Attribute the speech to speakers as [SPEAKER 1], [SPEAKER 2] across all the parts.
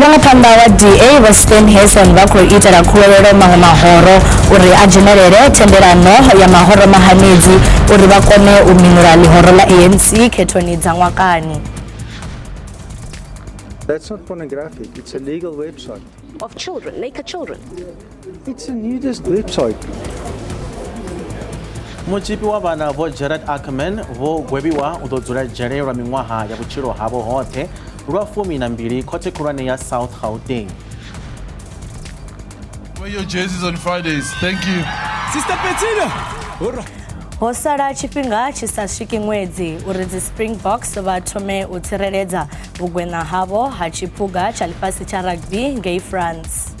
[SPEAKER 1] Murangaphanḓa wa DA Vho Steenhuisen vha khou itela khuwelelo maṅwe mahoro uri a dzhenelele thendelano ya mahoro mahanedzi uri vha kone u minula ḽihoro ḽa ANC khethoni dza ṅwakani.
[SPEAKER 2] That's not pornographic, it's a legal website.
[SPEAKER 3] Of children, naked children.
[SPEAKER 2] It's a nudist website.
[SPEAKER 4] Mutzhipi wa vhana Vho Gerard Ackerman vho gwevhiwa u ḓo dzula dzhele lwa miṅwaha ya vhutshilo havho hoṱhe lwa 12 khothe khulwane ya South Gauteng.
[SPEAKER 5] Wear your jerseys on Fridays. Thank you.
[SPEAKER 6] Sister Bettina!
[SPEAKER 1] Ho sala tshifhinga tshi sa swiki ṅwedzi uri dzi Springboks vha thome u tsireledza vhugwena havho ha tshiphuga tsha ḽifhasi tsha rugby ngei France.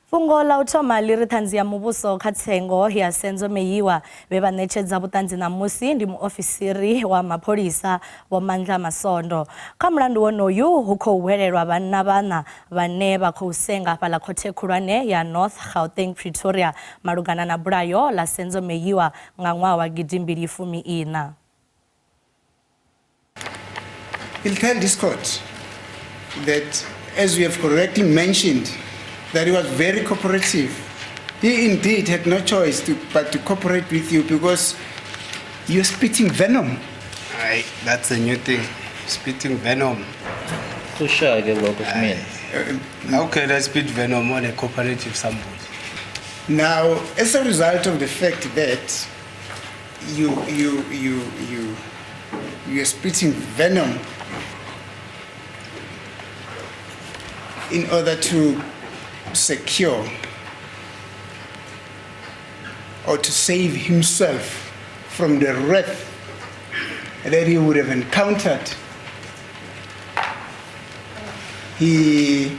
[SPEAKER 1] Fhungo ḽa u thoma ḽi ri ṱhanzi ya muvhuso kha tsengo ya Senzo Meyiwa vhe vha ṋetshedza vhuṱanzi ṋamusi ndi muofisiri wa mapholisa Vho Mandla Masondo. Kha mulandu wonoyu hu khou hwelelwa vhanna vhaṋa vhane vha khou senga fhaḽa khothe khulwane ya North Gauteng Pretoria malugana na bulayo ḽa Senzo Meyiwa nga ṅwaha wa gidimbili fumi iṋa.
[SPEAKER 7] He'll tell this court that, as you have correctly mentioned, that he was very cooperative. He indeed had no choice but to cooperate with you because you're spitting venom.
[SPEAKER 8] Aye, that's a new thing. Spitting venom.
[SPEAKER 9] Kushaya-ke lokho kumina.
[SPEAKER 8] How can I spit venom on a cooperative somebody?
[SPEAKER 7] Now, as a result of the fact that you are spitting venom in order to secure or to save himself from the wrath that he would have encountered, he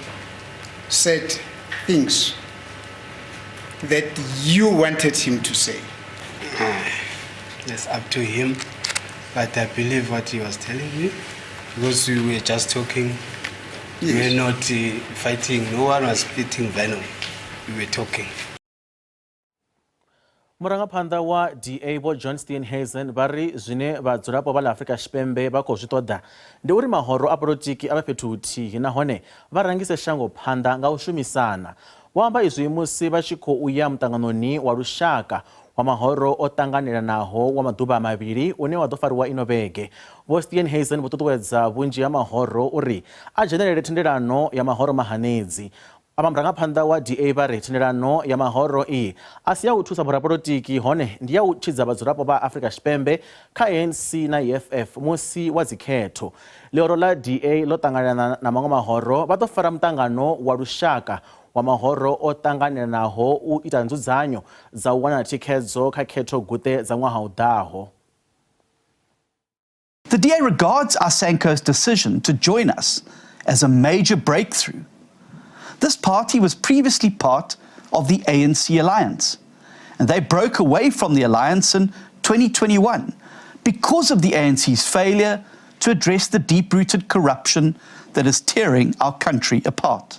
[SPEAKER 7] said things that you wanted him to say.
[SPEAKER 8] It's up to him, but I believe what he was telling me because we were just talking. We were not fighting. No one was spitting venom. We were talking.
[SPEAKER 4] Murangaphanḓa wa DA Vho John Steenhuisen vha ri zwine vhadzulapo vha ḽa Afrika Tshipembe vha khou zwi ṱoḓa ndi uri mahoro a polotiki a vhe fhethu huthihi nahone vha rangise shango phanḓa nga u shumisana. Vho amba izwi musi vha tshi khou ya muṱanganoni wa lushaka wa mahoro o ṱanganelanaho wa maḓuvha mavhili une wa ḓo fariwa ino vhege. Vho Steenhuisen vho ṱuṱuwedza vhunzhi ha mahoro uri a dzhenelele thendelano ya mahoro mahanedzi. Avha murangaphanḓa wa DA vha ri thendelano ya mahoro iyi a si ya u thusa vhorapolotiki hone ndi ya u tshidza vhadzulapo vha Afrika Tshipembe kha ANC na EFF musi wa dzikhetho. Ḽihoro ḽa DA ḽo ṱanganelana na maṅwe mahoro vha ḓo fara muṱangano wa lushaka wa mahoro o ṱanganelanaho u ita nzudzanyo dza u wana thikhedzo kha khetho guṱe dza ṅwaha u ḓaho.
[SPEAKER 10] The DA regards Asanko's decision to join us as a major breakthrough. This party was previously part of the ANC alliance, and they broke away from the alliance in 2021 because of the ANC's failure to address the deep-rooted corruption that is tearing our country apart.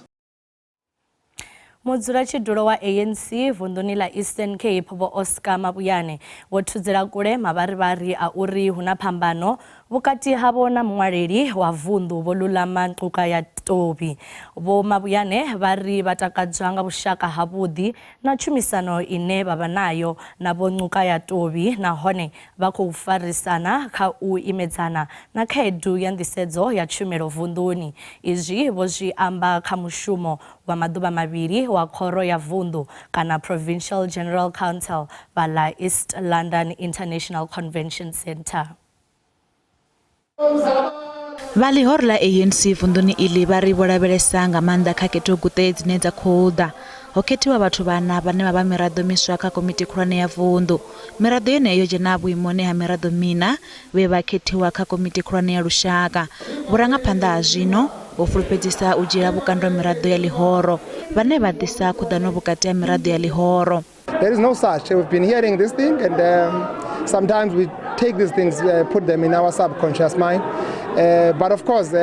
[SPEAKER 1] Mudzulatshidulo wa ANC vunḓuni ḽa Eastern Cape Vho Oscar Mabuyane vho thudzela kule mavharivhari a uri hu na phambano vhukati havho na muṅwaleli wa vunḓu Vho Lulama Ngcukaitobi. Vho Mabuyane vha ri vha takadzwa nga vhushaka havhuḓi na tshumisano ine vha vha nayo na Vho Ngcukaitobi nahone vha khou farisana kha u imedzana na khaedu ya nḓisedzo ya tshumelo vunḓuni. Izwi vho zwi amba kha mushumo wa maḓuvha mavhili wa khoro ya vunḓu kana Provincial General Council fhaḽa East London International Convention Centre.
[SPEAKER 11] Vha ḽihoro ḽa ANC vunḓuni iḽi vha ri vho lavhelesa nga maanḓa kha khetho guṱe dzine dza khou ḓa. Ho khethiwa vhathu vhaṋa vhane vha vha miraḓo miswa kha komiti khulwane ya vunḓu. Miraḓo yeneyo yo dzhena vhuimoni ha miraḓo miṋa vhe vha khethiwa kha komiti khulwane ya lushaka. Vhurangaphanḓa ha zwino vho fulufhedzisa u dzhiela vhukando miraḓo ya ḽihoro vhane vha ḓisa khuḓano vhukati ha miraḓo ya ḽihoro.
[SPEAKER 12] There is no such. We've been hearing this thing, and sometimes we take these things, put them in our subconscious mind. But of course,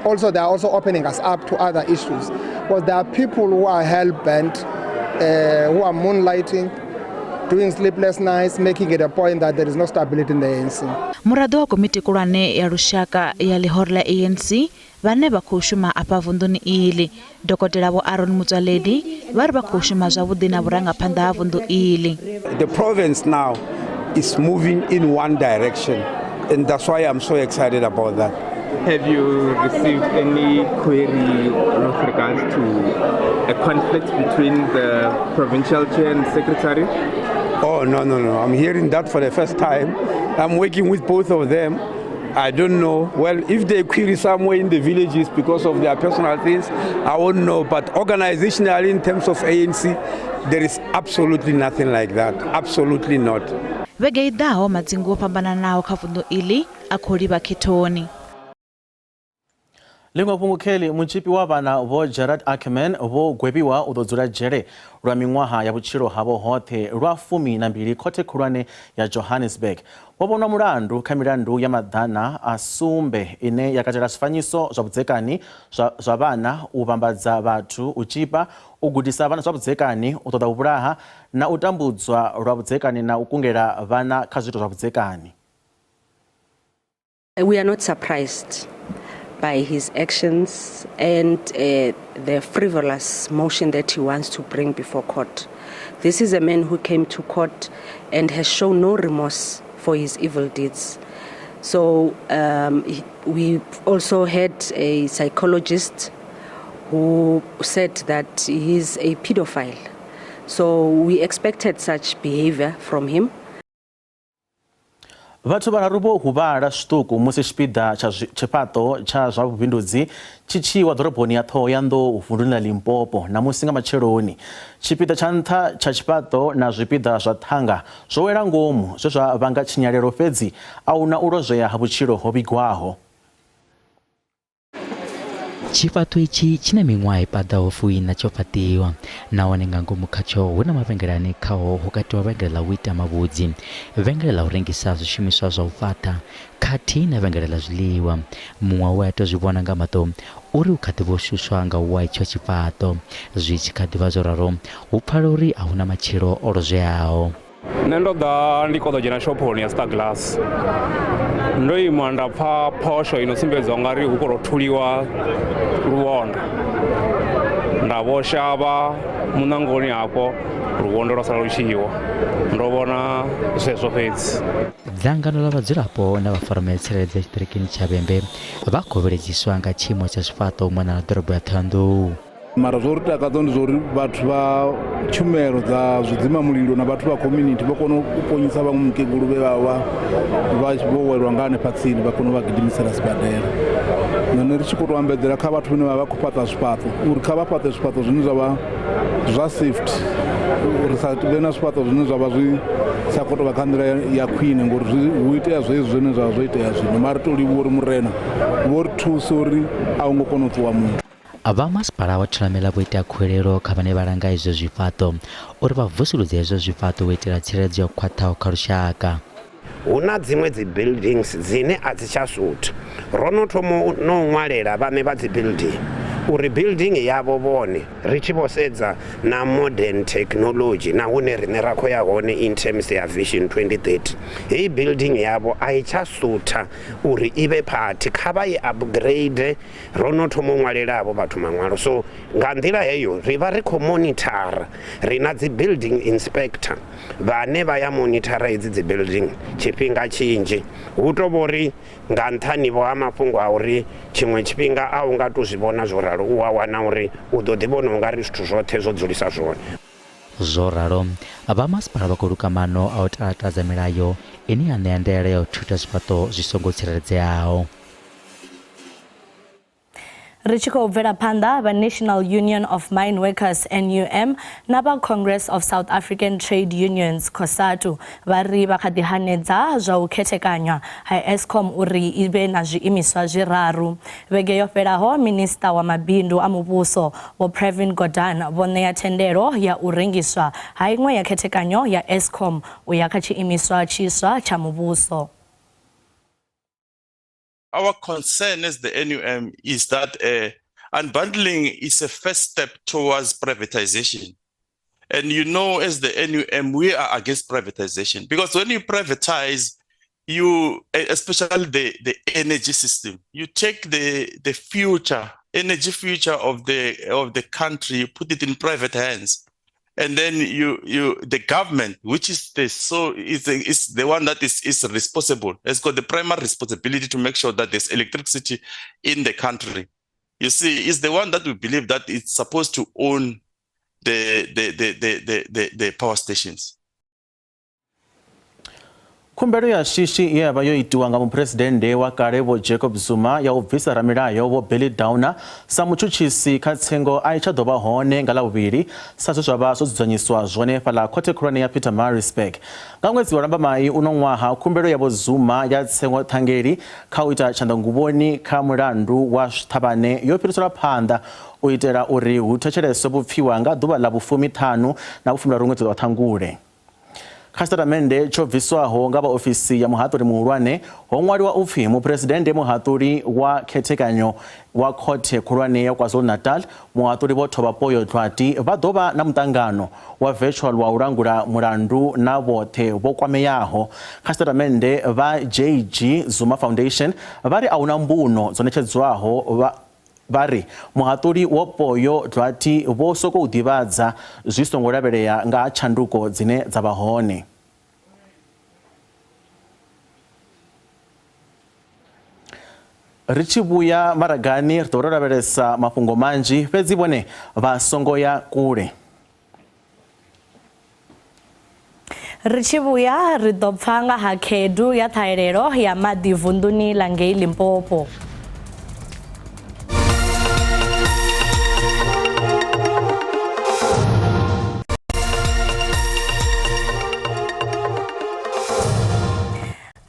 [SPEAKER 12] also they are also opening us up to other issues. Because there are people who are hell-bent, who are moonlighting doing sleepless nights, making it a point that there is no stability in the ANC.
[SPEAKER 11] Muraḓo wa komiti khulwane ya lushaka ya ḽihoro ḽa ANC vhane vha khou shuma afha vunḓuni iḽi, Dokotela Vho Aaron Motsoaledi vha ri vha khou shuma zwavhuḓi na vhurangaphanḓa ha vunḓu iḽi.
[SPEAKER 13] The province now is moving in one direction and that's why I'm so excited about that.
[SPEAKER 14] Have you received any query with regards to a conflict between the provincial chair and secretary?
[SPEAKER 13] Oh, no, no, no. I'm hearing that for the first time. I'm working with both of them. I don't know. Well, if they query somewhere in the villages because of their personal things, I won't know. But organizationally, in terms of ANC, there is absolutely nothing like that. Absolutely not.
[SPEAKER 11] Vhege i ḓaho madzingu o fhambananaho kha vunḓu iḽi a khou livha khethoni.
[SPEAKER 4] Ḽiṅwe fhungo kheḽi, mutzhipi wa vhana Vho Gerard Ackerman vho gwevhiwa u ḓo dzula dzhele lwa miṅwaha ya vhutshilo havho hoṱhe lwa 12 khothe khulwane ya Johannesburg. Vho vhonwa mulandu kha milandu ya maḓana a sumbe ine ya katela zwifanyiso zwa vhudzekani zwa zwa vhana, u vhambadza vhathu, u tzhipa, u gudisa vhana zwa vhudzekani, u ṱoḓa u vhulaha na u tambudzwa lwa vhudzekani na u kungela vhana kha zwiito zwa vhudzekani.
[SPEAKER 15] We are not surprised by his actions and the frivolous motion that he wants to bring before court. This is a man who came to court and has shown no remorse for his evil deeds. So we also had a psychologist who said that he is a pedophile. So we expected such behavior from him.
[SPEAKER 4] Vhathu vhararu vho huvhala zwiṱuku musi tshipiḓa tsha tshifhaṱo tsha zwa vhubindudzi tshi tshi wa ḓoroboni ya Ṱhohoyanḓou vunduni ḽa Limpopo ṋamusi nga matsheloni. Tshipiḓa tsha nṱha tsha tshifhaṱo na zwipiḓa zwa ṱhanga zwo wela ngomu zwe zwa vhanga tshinyalelo fhedzi a hu na u lozwea ha vhutshilo ho vhigwaho.
[SPEAKER 16] Tshifhaṱo itshi tshi na miṅwaha i paḓaho fuiṋa tsho fhaṱiwa, nahone nga ngomu khatsho hu na mavhengele ane khao ho katelwa vhengele ḽa u ita mavhudzi, vhengele ḽa u rengisa zwishumiswa zwa u fhaṱa khathihi na vhengele ḽa zwiḽiwa. Muṅwe we a tou zwi vhona nga maṱo u ri u kha ḓi vho shushwa nga u wa itsho tshifhaṱo. Zwi tshi kha ḓi vha zwo ralo, hu pfala uri a hu na matshilo o lozweaho.
[SPEAKER 17] Nṋe ndo ḓa ndi khou ḓo dzhena shophoni ya Star Glass ndo ima nda pfha phosho ino sumbedza u nga ri hu khou tou thuliwa luvhondo nda vho shavha muṋangoni hafho luvhondo lwa sala lu tshi wa ndo vhona zwezwo fhedzi.
[SPEAKER 16] Dzangano ḽa vhadzulapo na vhafaramiḽa tsireledzo tshiṱirikini tsha Vhembe vha khou vhilaedziswa nga tshiimo tsha zwifhaṱo u mona na ḓorobo ya Ṱhohoyanḓou.
[SPEAKER 18] Mara zwo ri takadza ndi zwa uri vhathu vha tshumelo dza zwidzimamulilo na vhathu vha community vho kona u ponyisa vhaṅwe mukegulu vhe vha vha vha vho welwa nga hanefha tsini vha kona u vha gidimisela sibadela. Nṋe ri tshi khou tou ambedzela kha vhathu vhane vha vha khou fhaṱa zwifhaṱo uri kha vha fhaṱe zwifhaṱo zwine zwa vha zwa safety ri sa vhe na zwifhaṱo zwine zwa vha zwi sa khou tou vha kha nḓila ya khwine ngori hu itea zwezwi zwine zwa vha zwo itea zwino mara ri tou livhuwa uri murena vho ri thusa uri a hu ngo kona u ṱuwa muthu.
[SPEAKER 16] Vha masipala wa Thulamela vho ita khuwelelo kha vhane vha langa izwo zwifhaṱo uri vha vusuludze hezwo zwifhaṱo u itela tsireledzo yo khwaṱhaho kha lushaka.
[SPEAKER 19] Hu na dziṅwe dzi buildings dzine a dzi tsha sutha. Ro no thoma no u ṅwalela vhaṋe vha dzi building uri building yavho vhone ri tshi vho sedza na modern technology na hune riṋe ra khou ya hone in terms ya Vision 2030, heyi building yavho a i tsha sutha uri i vhe phathi, kha vha i upgrade. Ro no thoma u ṅwalela havho vhathu maṅwalo, so nga nḓila heyo ri vha ri khou monithara. Ri na dzi building inspector vhane vha ya monithara hedzi dzi building tshifhinga tshinzhi. Hu tou vho ri nga nṱhani vho ha mafhungo a uri tshiṅwe tshifhinga a u nga tou zwi vhona zwo ralo, u a wana uri u ḓo ḓi vhona u nga ri zwithu zwoṱhe zwo dzulisa zwone.
[SPEAKER 16] Zwo ralo, vha masipala vha khou luka maano a u talatadza milayo ine ya ṋea ndaela ya u thutha zwifhaṱo zwi songo tsireledzeaho.
[SPEAKER 1] Ri tshi khou bvela phanḓa, vha National Union of Mine Workers, NUM, na vha Congress of South African Trade Unions, COSATU, vha ri vha kha ḓi hanedza zwa u khethekanywa ha Eskom uri i vhe na zwiimiswa zwiraru. Vhege yo fhelaho, Minisiṱa wa Mabindu a Muvhuso Vho Pravin Gordhan vho ṋea thendelo ya u rengiswa ha iṅwe ya khethekanyo ya Eskom u ya kha tshiimiswa tshiswa tsha muvhuso.
[SPEAKER 20] Our concern as the NUM is that unbundling is a first step towards privatization. And you know, as the NUM, we are against privatization because when you privatize, you especially the, the energy system, you take the, the future, energy future of the of the country, you put it in private hands. And then you you the government, which is the so is the, is the one that is, is responsible, has got the primary responsibility to make sure that there's electricity in the country. You see, is the one that we believe that it's supposed to own the the the the the, the, the power stations.
[SPEAKER 4] Khumbelo ya shishi ye ya vha yo itiwa nga muphuresidennde wa kale Vho Jacob Zuma ya u bvisa ramilayo Vho Billy Downer sa mutshutshisi kha tsengo a i tsha ḓo vha hone nga Ḽavhuvhili sa zwe zwa vha zwo dzudzanyiswa zwone fhaḽa Khothe Khulwane ya Pietermaritzburg. Nga ṅwedzi wa Lambamai uno ṅwaha, khumbelo ya Vho Zuma ya tsengo ṱhangeli kha u ita tshanḓanguvhoni kha mulandu wa zwiṱhavhane yo fhiriselwa phanḓa u itela uri hu thetsheleswe vhupfiwa nga ḓuvha ḽa vhufumi-ṱhanu na vhufumiraru ṅwedzi wa Ṱhangule. Kha tshitatamennde tsho bviswaho nga vha ofisi ya muhaṱuli muhulwane ho ṅwaliwa u pfi Muphuresidennde Muhaṱuli wa Khethekanyo wa Khothe Khulwane ya KwaZulu-Natal, Muhaṱuli Vho Thobapoyo Dlwati vha ḓo vha na muṱangano wa virtual wa u langula mulandu na vhoṱhe vho kwameaho. Kha tshitatamennde vha JG Zuma Foundation vha ri a huna mbuno dzo ṋetshedzwaho vha Vha ri, Muhaṱuli Vho Poyo Dlwati vho sokou ḓivhadza zwi songo lavhelea nga ha tshanduko dzine dza vha hone. Ri tshi vhuya maragani ri ḓo ro lavhelesa mafhungo manzhi, fhedzi vhone vha songo ya kule.
[SPEAKER 1] Ri tshi vhuya ri ḓo pfa nga ha khaedu ya ṱhahelelo ya maḓi vunḓuni ḽa ngei Limpopo.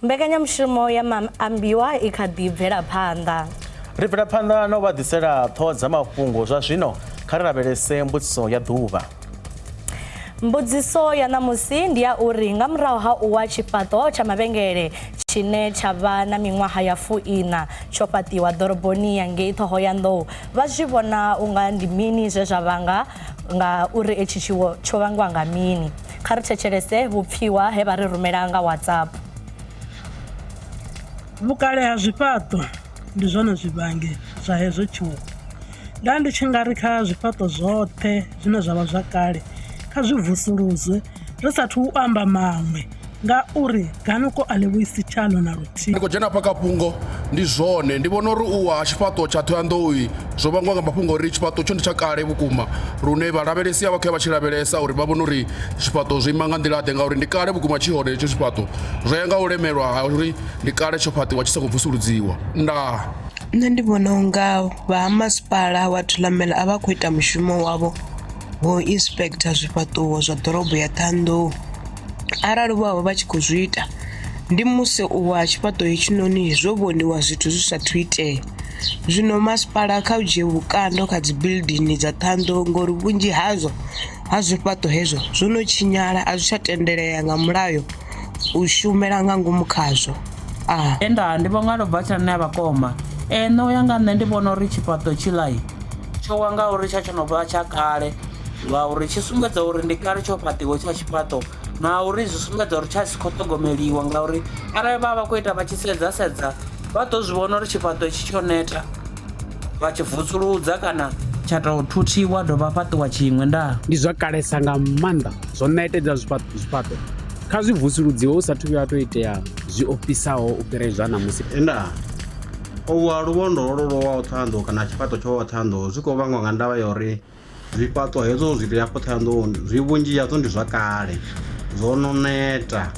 [SPEAKER 1] Mbekanyamushumo ya Maambiwa i kha ḓi bvela phanḓa.
[SPEAKER 4] Ri bvela phanḓa na u vha ḓisela ṱhoho dza mafhungo zwa zwino. Kha ri lavhelese mbudziso ya ḓuvha.
[SPEAKER 1] Mbudziso ya ṋamusi ndi ya uri nga murahu ha u wa tshifhaṱo tsha mavhengele tshine tsha vha na miṅwaha ya fuiṋa tsho fhaṱiwa ḓoroboni ya ngei Ṱhohoyanḓou, vha zwi vhona u nga ndi mini zwe zwa vhanga nga uri etshi tshiwo tsho vhangwa nga mini? Kha ri thetshelese vhupfiwa he vha ri rumela nga WhatsApp.
[SPEAKER 21] Vhukale ha zwifhaṱo ndi zwone zwivhangi zwa hezwo tshiwo. Nda ndi tshi nga ri kha zwifhaṱo zwoṱhe zwine zwa vha zwa kale kha zwi vusuludzwe ri sathu u amba maṅwe ngauri ganuko a ḽi vhuisi tshalo na luthihi.
[SPEAKER 5] Ndi khou dzhena hafha kha fhungo ndi zwone ndi vhona uri u wa ha tshifhaṱo tsha Ṱhohoyanḓou zwo vhangwa nga mafhungo uri tshifhaṱo tsho ndi tsha kale vhukuma lune vhalavhelesi a vha khou ya vha tshi lavhelesa uri vha vhone uri zwifhaṱo zwo ima nga nḓila ḓe ngauri ndi kale vhukuma tshi hone hetsho tshifhaṱo zwo ya nga u lemelwa ha uri ndi kale tsho fhaṱiwa tshi sa khou vusuludziwa ndaa.
[SPEAKER 22] Nṋe ndi vhona unga vha ha masipala wa Thulamela a vha khou ita mushumo wavho wa u inspector zwifhaṱuwo zwa ḓorobo ya Ṱhohoyanḓou. Arali vho vha vha tshi khou zwi ita ndi musi u wa ha tshifhaṱo hetshinoni zwo vhoniwa zwithu zwi sathu itea. Zwino masipala kha u dzhie vhukando kha dzi building dza Ṱhohoyanḓou ngori vhunzhi hazwo ha zwifhaṱo hezwo zwo no tshinyala a zwi tsha tendelea nga mulayo u shumela nga ngomu khazwo. A.
[SPEAKER 23] Nda ndi vho nga lobva tsha nṋe vhakoma. Ee nṋe uya nga nṋe ndi vhona uri tshifhaṱo tshiḽai tsho wa ngauri tsha tsho no vha tsha kale ngauri tshi sumbedza uri ndi kale tsho fhaṱiwa tsha tshifhaṱo na uri zwi sumbedza uri tsha si khou ṱhogomeliwa ngauri arali vha vha khou ita vha tshi sedza sedza vha ḓo zwi vhona uri tshifhaṱo itshi tsho neta vha tshi vusuludza kana tsha tou thuthiwa dovha fhaṱiwa tshiṅwe ndaa.
[SPEAKER 24] Ndi zwa kalesa nga maanḓa zwo ṋetedza zwifhaṱo kha zwi vusuludziwe hu sathu vhuya to itea zwi ofhisaho u fhira zwa ṋamusi.
[SPEAKER 25] Ndaa. U wa luvhondo holo lwo waho Ṱhohoyanḓou kana tshifhaṱo tsho waho Ṱhohoyanḓou zwi khou vhangwa nga ndavha ya uri zwifhaṱo hezwo zwi re afho Ṱhohoyanḓou zwi vhunzhi hazwo ndi zwa kale zwo no neta.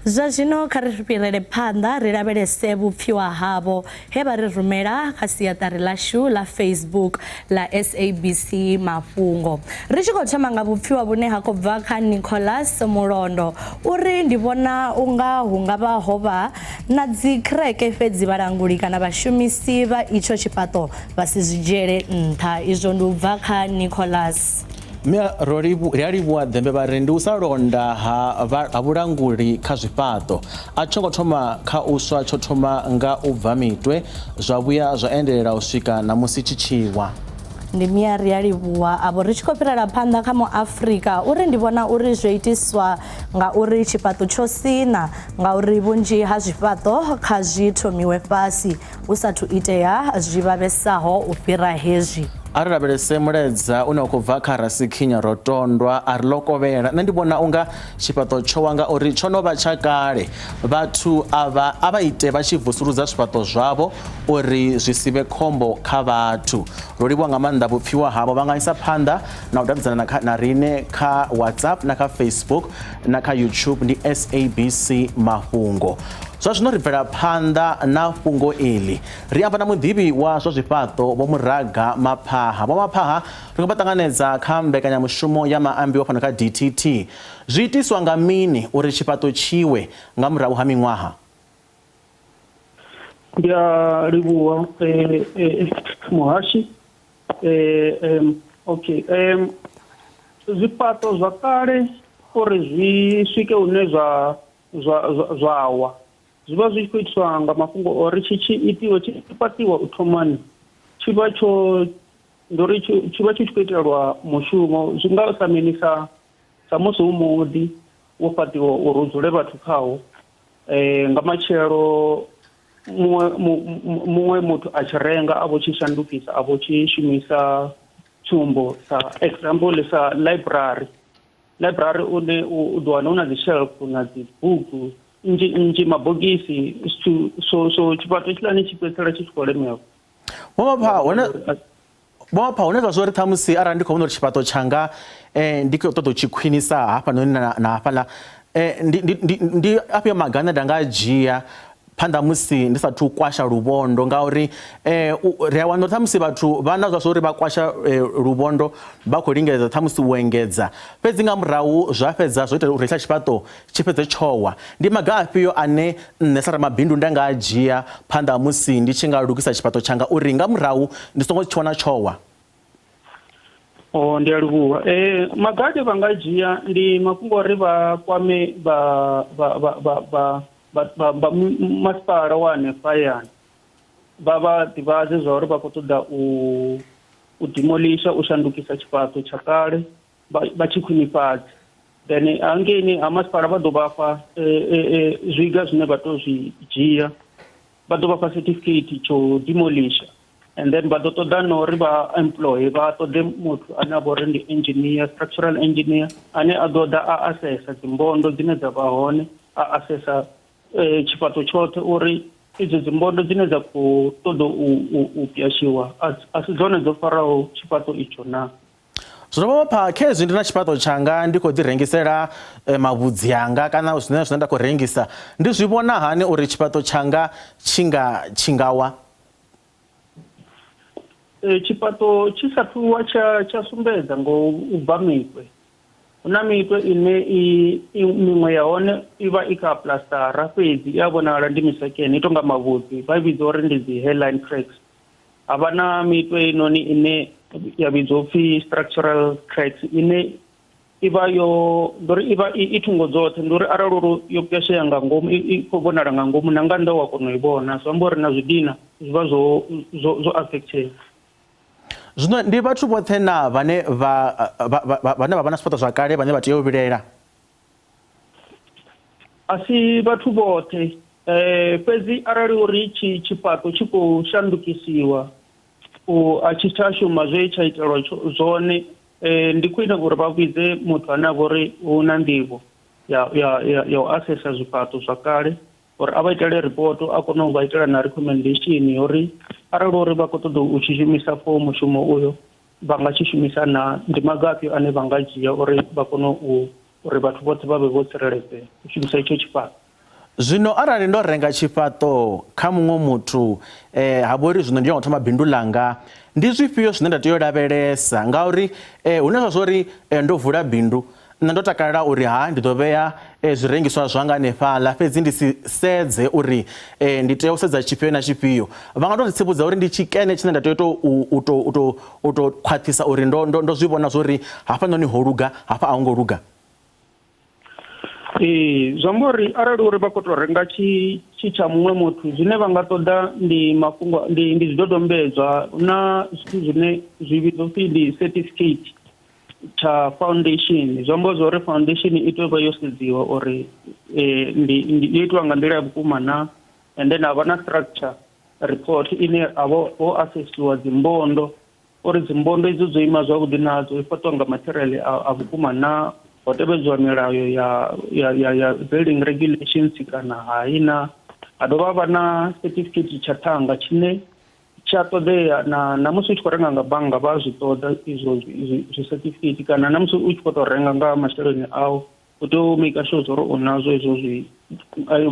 [SPEAKER 1] Zwa zwino kha ri fhirele phanḓa ri lavhelese vhupfiwa havho he vha ri rumela kha siaṱari ḽashu ḽa Facebook ḽa SABC Mafhungo. Ri tshi khou thoma nga vhupfiwa vhune ha khou bva kha Nicholas Mulondo uri ndi vhona u nga hu nga vha ho vha na dzi khireke fhedzi vhalanguli kana vhashumisi vha itsho tshifhaṱo vha si zwi dzhiele nṱha. Izwo ndi u bva kha Nicholas.
[SPEAKER 4] Mme ro ri a livhuwa Ḓembe vha ri ndi u sa londa ha, ha vhulanguli kha zwifhaṱo. A tsho ngo thoma kha u swa tsho thoma nga u bva mitwe zwa vhuya zwa endelela u swika ṋamusi tshi tshi wa.
[SPEAKER 1] Ndi mia ri a livhuwa avho. Ri tshi khou fhirela phanḓa kha muAfrika uri ndi vhona uri zwo itiswa nga uri tshifhaṱo tsho sina ngauri vhunzhi ha zwifhaṱo kha zwi thomiwe fhasi hu sathu itea zwi vhavhesaho u fhira hezwi.
[SPEAKER 4] A ri lavhelese mulaedza une wa khou bva kha Rasikhinya Rotondwa a ri ḽo kovhela. Nṋe ndi vhona u nga tshifhaṱo tsho wa ngauri tsho no vha tsha kale. Vhathu avha a vha ite vha tshi vusuludza zwifhaṱo zwavho uri zwi si vhe khombo kha vhathu. Ro livhuwa nga maanḓa vhupfiwa havho. Vha nga isa phanḓa na u davhidzana na, na riṋe kha WhatsApp na kha Facebook na kha YouTube ndi SABC Mafhungo. Zwa zwino ri bvela phanḓa na fhungo iḽi. Ri amba na muḓivhi wa zwa zwifhaṱo Vho Muraga Maphaha. Vho Maphaha ri khou vha ṱanganedza kha mbekanyamushumo ya maambiwa fhano kha DTT. Zwi itiswa nga mini uri tshifhaṱo tshiwe nga murahu ha miṅwaha?
[SPEAKER 2] Ndi a livhuwa eh, eh, muhashi eh, okay zwifhaṱo zwa kale uri zwi swike hune zwa zwa zwa wa zwi vha zwi tshi khou itiswa nga mafhungo ori tshi tshi itiwa tshi fhaṱiwa u thomani tshi vha tsho ndi uri tshi vha tshi tshi khou itelwa mushumo zwi nga sa mini sa sa musi hu muḓi wo fhaṱiwa uri hu dzule vhathu khawo Nga matshelo muṅwe muṅwe muthu a tshi renga a vho tshi shandukisa a vho tshi shumisa tsumbo sa example sa library library une u ḓo wana hu na dzi shelf na dzi bugu nnzhi nnzhi mabogisi zwithu so so tshifhaṱo hetshiḽani tshi fhedzisela tshi tshi khou lemelwa.
[SPEAKER 4] Vho Mapha hone Vho Mapha hune zwa zwa uri ṱhamusi arali ndi khou vhona uri tshifhaṱo tshanga ndi khou ṱoḓa u tshi khwinisa hafhanoni na hafhaḽa ndi ndi ndi ndi afhio maga ane nda nga a dzhia phanḓa musi ndi sathu kwasha luvhondo ngauri ri a wana uri ṱhamusi vhathu vha na zwa zwa uri vha kwasha luvhondo vha khou lingedza ṱhamusi u engedza fhedzi nga murahu zwa fhedza zwo ita uri hetshiḽa tshifhaṱo tshi fhedze tsho wa. Ndi maga afhio ane nṋe sa ramabindu nda nga a dzhia phanḓa ha musi ndi tshi nga lugisa tshifhaṱo tshanga uri nga murahu ndi songo tshi wana tsho wa?
[SPEAKER 2] Oh, ndi a livhuwa. Maga ane vha nga dzhia ndi mafhungo uri vha kwame vha vha vha vha vha vha vha masipala wa hanefha hayani vha vha ḓivhadze zwa uri vha khou ṱoḓa u u demolisha u shandukisa tshifhaṱo tsha kale vha tshi khwinifhadza then hangeini ha masipala vha ḓo vha fha eh, eh, eh, zwiga zwine vha tou zwi dzhia vha ḓo vha fha certificate tsho demolisha and then vha ḓo ṱoḓa na uri vha employ vha ṱoḓe muthu ane a vha uri ndi engineer structural engineer ane a ḓo ḓa a assessa dzimbondo dzine dza vha hone a assessa tshifhaṱo tshoṱhe uri idzo dzimbondo dzine dza khou ṱoḓa u pwashiwa a si dzone dzo faraho tshifhaṱo itsho na.
[SPEAKER 4] Zwino vho Mapha, khezwi ndi na tshifhaṱo tshanga ndi khou ḓirengisela mavhudzi anga kana zwine zwine nda khou rengisa, ndi zwi vhona hani uri tshifhaṱo tshanga tshi nga tshi nga wa?
[SPEAKER 2] Tshifhaṱo tshi sa thu wa tsha tsha sumbedza ngo u bva mitwe. Hu na mitwe ine i, i miṅwe ya hone i vha i kha plastara fhedzi i a vhonala ndi misekene i tou nga mavhudzi vha i vhidza uri ndi dzi hairline cracks. Ha vha na mitwe heinoni ine ya vhidzwa upfi structural cracks ine i vha yo ndi uri i vha i thungo dzoṱhe ndi uri arali uri yo pwashea nga ngomu i khou vhonala nga ngomu na nga nnḓa wa kona u i vhona zwi amba uri na zwidina zwi vha zwo zwo zwo affectea.
[SPEAKER 4] Zwino ndi vhathu vhoṱhe na vhane vha vhane vha vha na zwifhaṱo zwa kale vhane vha tea u vhilaela?
[SPEAKER 2] A si vhathu vhoṱhe fhedzi arali uri tshi tshifhaṱo tshi khou shandukisiwa u a tshi tsha shuma zwe tsha itelwa zwone ndi khwine uri vha vhidze muthu ane a vha uri u na nḓivho ya ya ya u asesa zwifhaṱo zwa kale uri a vha itele ripoto a kone u vha itela na recommendation ya uri arali uri vha khou ṱoḓa u tshi shumisa for mushumo uyo vha nga tshi shumisa na ndi maga afhio ane vha nga dzhia uri vha kone u uri vhathu vhoṱhe vha vhe vho tsireledzea u shumisa itsho tshifhaṱo.
[SPEAKER 4] Zwino arali ndo renga tshifhaṱo kha muṅwe muthu ha vha uri zwino ndi nyanga u thoma bindu ḽanga, ndi zwifhio zwine nda tea u lavhelesa? Ngauri hune zwa zwa uri ndo vula bindu, nṋe ndo takalela uri ha ndi ḓo vhea zwirengiswa zwanga hanefhaḽa, fhedzi ndi si sedze uri ndi tea u sedza tshifhio na tshifhio. Vha nga tou ri tsivhudza uri ndi tshikene tshine nda tea u tou u tou u tou u tou khwaṱhisa uri ndo ndo ndo zwi vhona zwa uri hafhanoni ho luga, hafha a ho ngo luga?
[SPEAKER 2] Ee, zwi amba uri arali uri vha khou tou renga tshi tshi tsha muṅwe muthu zwine vha nga ṱoḓa ndi mafhungo ndi ndi zwidodombedzwa na zwithu zwine zwi vhidzwa upfhi ndi certificate tsha foundation zwi amba zwa uri foundation i tea u vha yo sedziwa uri eh, ndi yo itiwa nga nḓila ya vhukuma na and then ha vha na structure report ine a vho ho assessiwa dzimbondo uri dzimbondo idzo dzo ima zwavhuḓi na dzo fhaṱwa nga material a vhukuma na ho tevhedzwa milayo ya ya ya, ya building regulations kana hai na ha dovha ha vha na certificate tsha thanga tshine tshi a ṱoḓea na na musi u tshi khou renga nga bannga vha zwi ṱoḓa izwo zwi certificate kana na musi u tshi khou tou renga nga masheleni au u tea u maker sure zwa uri u nazwo izwo zwi ayo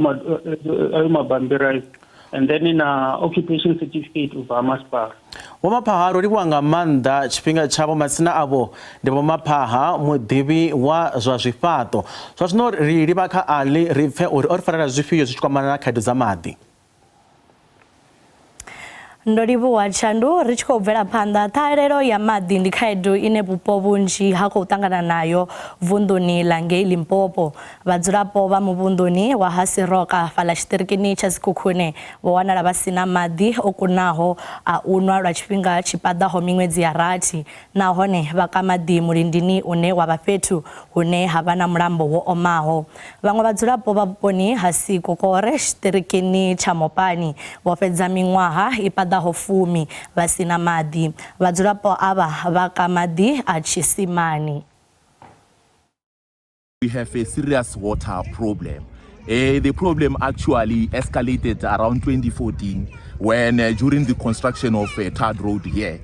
[SPEAKER 2] ayo mabambiri ayo and then na occupation certificate u bva ha masipala.
[SPEAKER 4] Vho Maphaha ro livhuwa nga maanḓa tshifhinga tshavho matsina avho ndi Vho Maphaha muḓivhi wa zwa zwifhaṱo. Zwa zwino ri livha kha Ali ri pfe uri o ri farela zwifhio zwi tshi kwamana na khaedu dza maḓi.
[SPEAKER 1] Ndo livhuwa Tshandu ri tshi khou bvela phanḓa ṱhahelelo ya maḓi ndi khaedu ine vhupo vhunzhi ha khou ṱangana nayo vunḓuni ḽa ngei Limpopo. Vhadzulapo vha muvhunduni wa ha Siroka fhaḽa tshiṱirikini tsha Sekhukhune vho wanala vha si na maḓi o kunaho a u nwa lwa tshifhinga tshi paḓaho miṅwedzi ya rathi nahone vha ka maḓi mulindini une wa vha fhethu hune ha vha na mulambo wo omaho. Vhaṅwe vhadzulapo vha vhuponi ha Sikokore tshiṱirikini tsha Mopani vho fhedza miṅwaha i paḓaho fumi vha si na maḓi. Vhadzulapo avha vha ka maḓi a tshisimani.
[SPEAKER 3] We have a serious water problem. Uh, the problem actually escalated around 2014 when uh, during the construction of a third road here,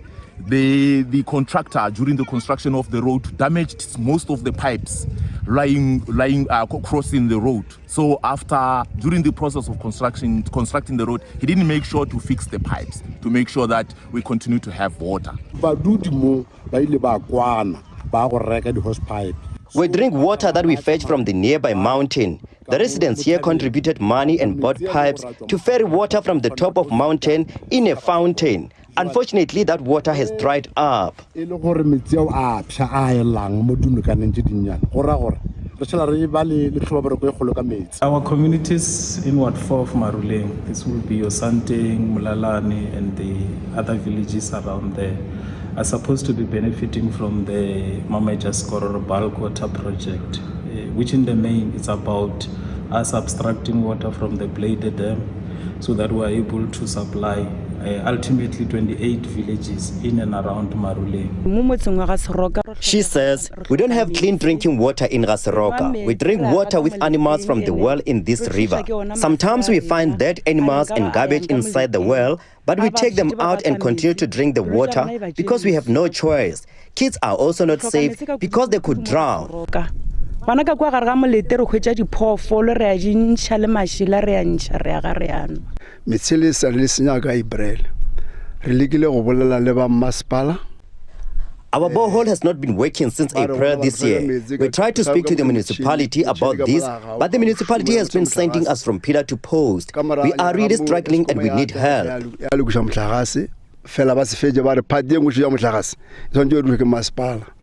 [SPEAKER 3] the, the contractor during the construction of the road damaged most of the pipes lying, lying uh, crossing the road. So after, during the process of construction, constructing the road, he didn't make sure to fix the pipes to make sure that we continue to have water.
[SPEAKER 6] Badudi mo ba ile ba kwana ba go reka di-hose pipe
[SPEAKER 7] We drink water that we fetch from the nearby mountain. The residents here contributed money and bought pipes to ferry water from the top of mountain in a fountain. Unfortunately, that water has dried up.
[SPEAKER 6] e le gore metsi ao a psha a elang mo dinokaneng tse dinnyane go raya gore re tshela re ba le le tlhobaboroko e kgolo ka metsi
[SPEAKER 8] Our communities in Ward 4 of Maruleng, this will be Osanteng, Mulalani, and the other villages around there, are supposed to be benefiting from the Mameja Skororo bulk water project, which in the main is about us abstracting water from the Blade Dam so that we are able to supply ultimately 28 villages in and around Maruleng.
[SPEAKER 7] She says, we don't have clean drinking water in Gaseroka. We drink water with animals from the well in this river. Sometimes we find dead animals and garbage inside the well, but we take them out and continue to drink the water because we have no choice. Kids are also not safe because they could drown.
[SPEAKER 9] Gona ka kua gare ga molete re hwetša diphoofolo re a di ntšha le mašela re a ntšha re a ga re a nwa.
[SPEAKER 6] Metsi le sa le senya ka April. Re lekile go bolela le ba mmasepala.
[SPEAKER 7] Our borehole has not been working since April this year. We tried to speak to the municipality about this, but the municipality has been sending us from pillar to post. We are really struggling and we need help.
[SPEAKER 6] Ya lokiša mohlagase fela ba se fetše ba re phati e nngwe ya mohlagase e tshwanetse e dule ke masepala.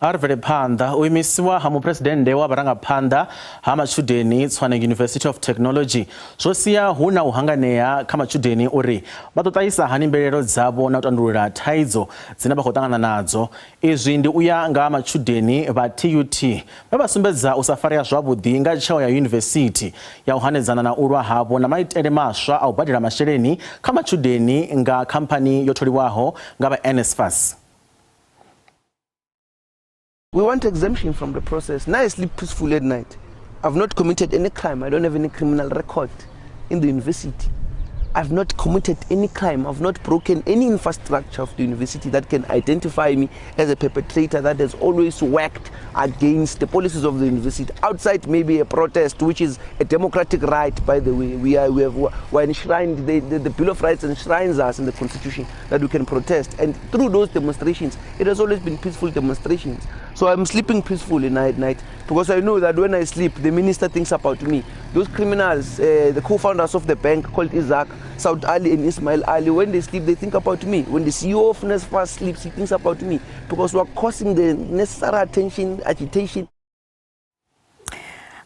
[SPEAKER 4] A ri bvele phanḓa u imisiwa ha muphuresidennde wa vharangaphanḓa ha matshudeni Tshwane University of Technology zwo sia hu na u hanganea kha matshudeni uri vha ḓo ṱahisa hani mbilaelo dzavho na u tandulula thaidzo dzine vha khou ṱangana nadzo. Izwi ndi u ya nga matshudeni vha TUT vhe vha sumbedza u sa farea zwavhuḓi nga tsheo ya yunivesithi ya u hanedzana na u lwa havho na maitele maswa a u badela masheleni kha matshudeni nga khamphani yo tholiwaho nga vha NSFAS.
[SPEAKER 26] We want exemption from the process. Now I sleep peacefully at night. I've not committed any crime. I don't have any criminal record in the university. I've not committed any crime. I've not broken any infrastructure of the university that can identify me as a perpetrator that has always worked against the policies of the university. Outside maybe a protest, which is a democratic right, by the way. We are, we have, we're enshrined, the, the, the Bill of Rights enshrines us in the Constitution that we can protest. And through those demonstrations, it has always been peaceful demonstrations. So I'm sleeping peacefully night night because I know that when I sleep, the minister thinks about me. Those criminals, uh, the co-founders of the bank called Isaac, Saud Ali and Ismail Ali, when they sleep, they think about me. When the CEO of NSFAS sleeps, he thinks about me because we're causing the necessary attention, agitation.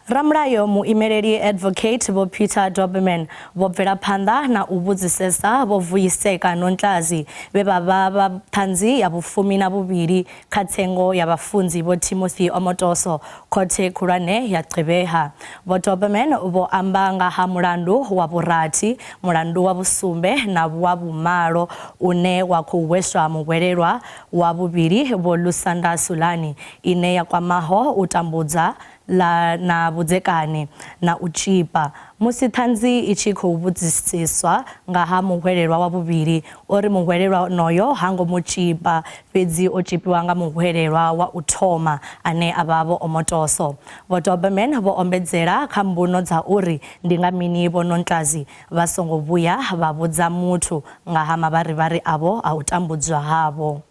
[SPEAKER 1] Ramulayo muimeleli Advocate Vho Peter Daubermann vho bvela phanḓa na u vhudzisesa Vho Vuyiseka Nonhlazi vhe vha vha vha ṱhanzi ya vhufumi na vhuvhili kha tsengo ya vhafunzi Vho Timothy Omotoso Khothe Khulwane ya Gqeberha. Vho Daubermann vho amba nga ha mulandu wa vhurathi, mulandu wa vhusumbe na wa vhumalo une wa khou hweswa muhwelelwa wa vhuvhili Vho Lusanda Sulani ine ya kwamaho u tambudza ḽa na vhudzekani na u tzhipa. Musi Ṱhanzi i tshi khou vhudzisiswa nga ha muhwelelwa wa vhuvhili, o ri muhwelelwa onoyo ha ngo mu tzhipa, fhedzi o tzhipiwa nga muhwelelwa wa u thoma ane a vha Vho Omotoso. Vho Daubermann vho ombedzela kha mbuno dza uri ndi nga mini Vho Nonhlazi vha songo vhuya vha vhudza muthu nga ha mavharivhari avho a u tambudzwa havho.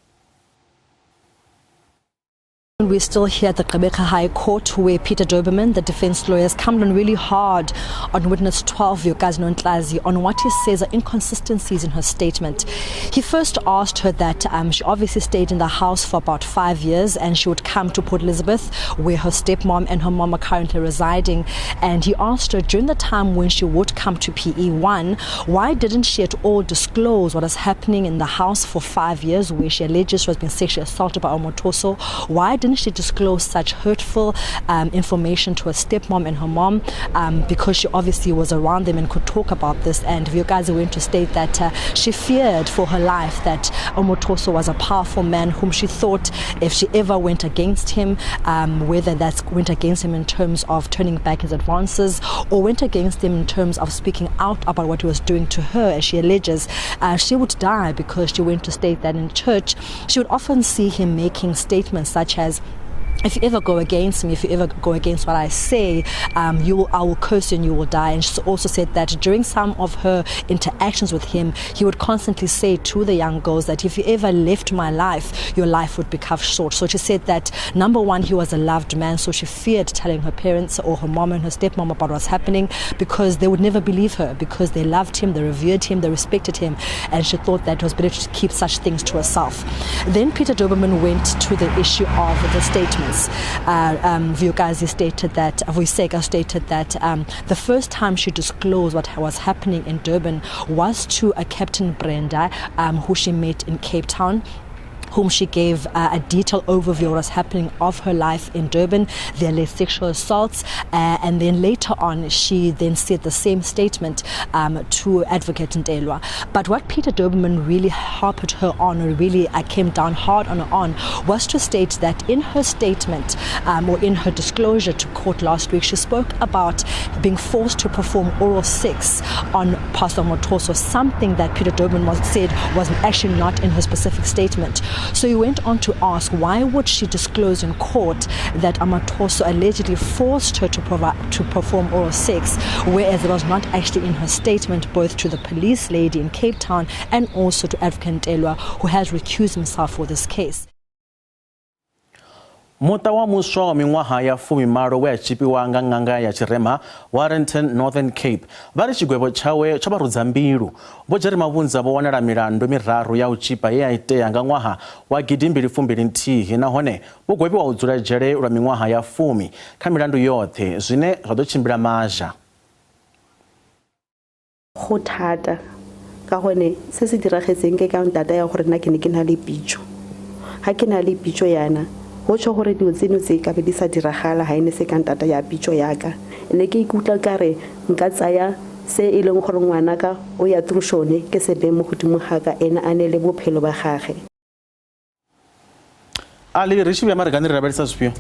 [SPEAKER 10] We're still here at the Gqeberha High Court where Peter Daubermann, the defense lawyer, has come down really hard on witness 12, Vuyokazi Nonhlazi, on what he says are inconsistencies in her statement. He first asked her that she obviously stayed in the house for about 5 years and she would come to Port Elizabeth where her stepmom and her mom are currently residing. And he asked her during the time when she would come to PE1, why didn't she at all disclose what was happening in the house for 5 years where she alleges she was being sexually assaulted by Omotoso? Why didn't she disclose such hurtful information to her stepmom and her mom, because she obviously was around them and could talk about this? And Vuyokazi went to state that she feared for her life, that Omotoso was a powerful man whom she thought if she ever went against him, whether that's went against him in terms of turning back his advances or went against him in terms of speaking out about what he was doing to her, as she alleges, she would die, because she went to state that in church she would often see him making statements such as, if you ever go against me, if you ever go against what I say, I will curse you and you will die. And she also said that during some of her interactions with him, he would constantly say to the young girls that if you ever left my life, your life would be cut short. So she said that, number one, he was a loved man, so she feared telling her parents or her mom and her stepmom about what's happening, because they would never believe her, because they loved him, they revered him, they respected him, and she thought that it was better to keep such things to herself. Then Peter Daubermann went to the issue of the statement. Vuyokazi stated that, Vuyiseka stated that the first time she disclosed what was happening in Durban was to a Captain Brenda, who she met in Cape Town, whom she gave a detailed overview of what was happening of her life in Durban, the alleged sexual assaults, and then later on she then said the same statement to Advocate Ntelwa. But what Peter Daubermann really harped her on, or really came down hard on her on, was to state that in her statement or in her disclosure to court last week, she spoke about being forced to perform oral sex on Pastor Omotoso, something that Peter Daubermann said was actually not in her specific statement. So he went on to ask, why would she disclose in court that Omotoso allegedly forced her to perform oral sex, whereas it was not actually in her statement, both to the police lady in Cape Town and also to Advocate Ntelwa, who has recused himself for this case.
[SPEAKER 4] Muṱa wa muswa wa miṅwaha ya 18 we a tzhipiwa nga ṅanga ya tshirema Warrenton, Northern Cape, vha ri tshigwevho tshawe tsho vha rudza mbilu. Vho Jerry Mavhunza vho wanala milandu miraru ya u tzhipa ye ya itea nga ṅwaha wa 2021 nahone vho gwevhiwa u dzula dzhele lwa miṅwaha ya 10 kha milandu yoṱhe, zwine zwa ḓo tshimbila mazha.
[SPEAKER 11] Go thata ka gone se se diragetseng ke ka ntata ya gore nna ke ne ke na le pitso. Ha ke na le pitso yana, go tsho gore dilo tseno tse ka be di sa diragala ha ene se ka ntata ya pitso yaka. Ne ke ikutlwa ka re nka tsaya se e leng gore ngwana ka o ya through shone ke se be mo godimo ga ka ena a ne le bophelo ba gagwe.
[SPEAKER 4] Ali ri tshi vhuya maragani ri lavhelesa zwifhio?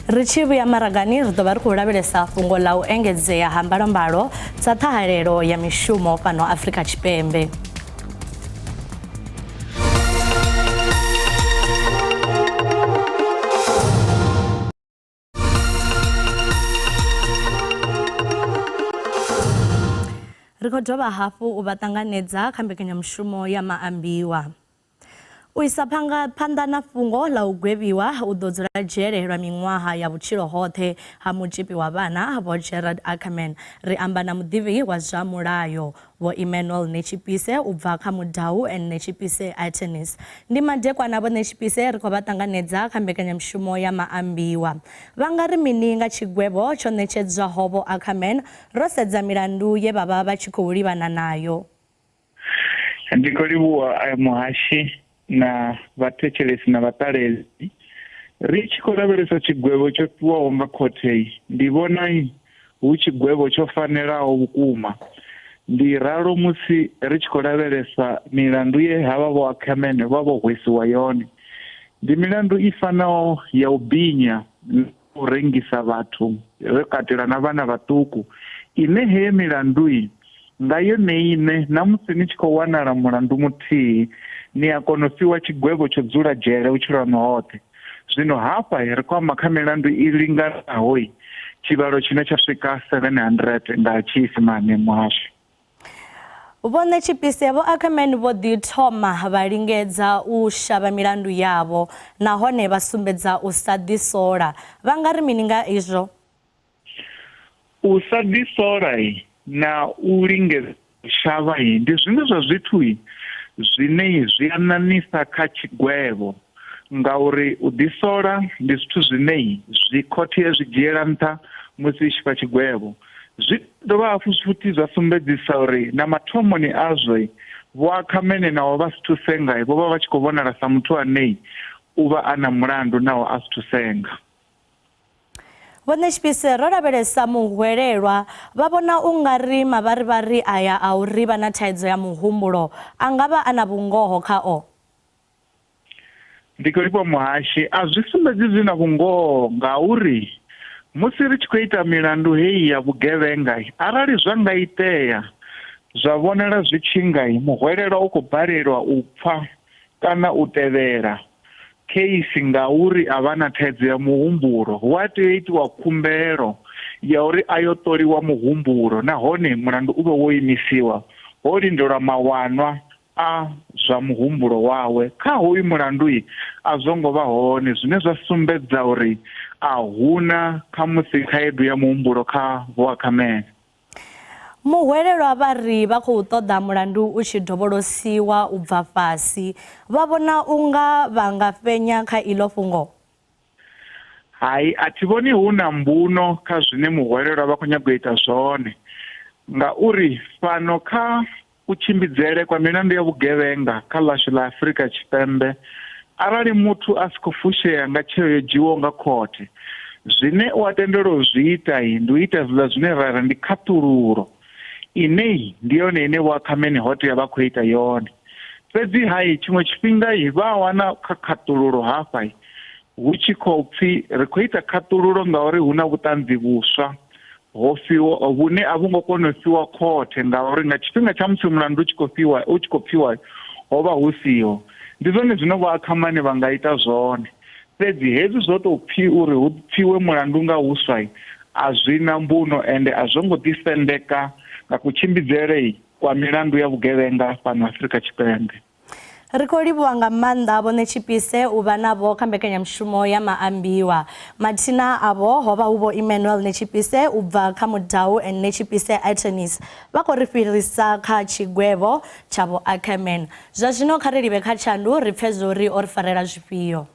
[SPEAKER 1] Ri tshi vhuya maragani ri ḓo vha ri khou lavhelesa fhungo ḽa u engedzea ha mbalombalo dza ṱhahalelo ya mishumo fhano Afrika Tshipembe. Ri khou dovha hafhu u vha ṱanganedza kha mbekanyamushumo ya maambiwa. U isa phanḓa na fhungo ḽa u gwevhiwa u ḓo dzula dzhele lwa miṅwaha ya vhutshilo hoṱhe ha mutzhipi wa vhana, Vho Gerald Ackerman. Ri amba na muḓivhi wa zwa mulayo, Vho Emmanuel Netshipise u bva kha Mudau and Netshipise Attorneys. Ndi madekwana Vho Netshipise, ri khou vha ṱanganedza kha mbekanyamushumo ya Maambiwa. Vha nga ri mini nga tshigwevho tsho ṋetshedzwaho Vho Ackerman ro sedza milandu ye vha vha vha tshi khou livhana nayo?
[SPEAKER 12] Ndi khou livhuwa muhashi na vhathetshelesi na vhaṱaleli. Ri tshi khou lavhelesa tshigwevho tsho fhiwaho nga khothe, ndi vhona hu tshigwevho tsho fanelaho vhukuma. Ndi ralo musi ri tshi khou lavhelesa milandu ye havha Vho Ackerman vha vho hwesiwa yone. Ndi milandu i fanaho ya u binya na u rengisa vhathu ro katela na vhana vhaṱuku, ine heyo milandu nga yone iṋe na musi ni tshi khou wanala mulandu muthihi ni a kona u fhiwa tshigwevho tsho dzula dzhele vhutshilo haṋu hoṱhe. Zwino hafha ri khou amba kha milandu i linganaho tshivhalo tshine tsha swika 700 nga Tshiisimane muhasho.
[SPEAKER 1] Vho Ṋetshipise Vho Ackerman vho ḓi thoma vha lingedza u shavha milandu yavho nahone vha sumbedza u sa ḓisola. Vha nga ri mini nga izwo?
[SPEAKER 12] U sa ḓisola na u lingedza u shavha ndi zwiṅwe zwa zwithu zwine zwi a ṋaṋisa kha tshigwevho ngauri u ḓisola ndi zwithu zwine zwi khothe ya zwi dzhiela nṱha musi i tshi fha tshigwevho. Zwi dovha hafhu futhi zwa sumbedzisa uri na mathomoni azwo Vho Akhamene naho vha sithu senga vho vha vha tshi khou vhonala sa muthu ane u vha a na mulandu naho a sithu senga.
[SPEAKER 1] Vho Ṋetshipise, ro lavhelesa muhwelelwa, vha vhona u nga ri mavharivhari aya a uri vha na thaidzo ya muhumbulo a nga vha a na vhungoho khao?
[SPEAKER 12] Ndi khou livhuwa muhashi. A zwi sumbedzi zwi na vhungoho ngauri musi ri tshi khou ita milandu heyi ya vhugevhenga, arali zwa nga itea zwa vhonala zwi tshi nga muhwelelwa u khou balelwa u pfa kana u tevhela kheisi ngauri a vha na thaidzo ya muhumbulo, hu a tea u itiwa khumbelo ya uri a yo ṱoliwa muhumbulo nahone mulandu u vhe wo imisiwa ho lindelwa mawanwa a zwa muhumbulo wawe kha hoyu mulandu a zwo ngo vha hone, zwine zwa sumbedza uri a huna khamusi khaedu ya muhumbulo kha Vho Ackerman.
[SPEAKER 1] Muhwelelwa vha ri vha khou ṱoḓa mulandu u tshi dovholosiwa u bva fhasi. Vha vhona u nga vha nga fhenya kha iḽo fhungo?
[SPEAKER 12] Hai, a thi vhoni hu na mbuno kha zwine muhwelelwa vha khou nyaga u ita zwone ngauri fhano kha Kutshimbidzele kwa milandu ya vhugevhenga kha ḽashu ḽa Afrika Tshipembe, arali muthu a si khou fushea nga tsheo yo dzhiwaho nga khothe, zwine u a tendelwa u zwi ita ndi u ita zwiḽa zwine ra ri ndi khaṱhululo, ine ndi yone ine Vho Ackerman ho tea vha khou ita yone. Fhedzi hai, tshiṅwe tshifhinga vha a wana kha khaṱhululo hafha hu tshi khou pfi ri khou ita khaṱhululo ngauri hu na vhuṱanzi vhuswa ho fhiwa vhune a vhu ngo kona u fhiwa khothe ngauri nga tshifhinga tsha musi mulandu u tshi khou fhiwa u tshi khou pfiwa ho vha hu siho. Ndi zwone zwine Vho Akhamani vha nga ita zwone. Fhedzi hezwi zwo tou pfi uri hu pfiwe mulandu nga huswa a zwi na mbuno ende a zwo ngo ḓisendeka nga kutshimbidzele kwa milandu ya vhugevhenga fhano Afrika Tshipembe.
[SPEAKER 1] Ri khou livhuwa nga maanḓa Vho Ṋetshipise u vha navho kha mbekanyamushumo ya Maambiwa. Mathina avho ho vha hu Vho Emmanuel Ṋetshipise u bva kha Mudau and Ṋetshipise Attorneys. Vha khou ri fhirisa kha tshigwevho tsha Vho Ackerman. Zwa zwino kha ri livhe kha Tshandu ri pfe zwo ri o ri farela zwifhio.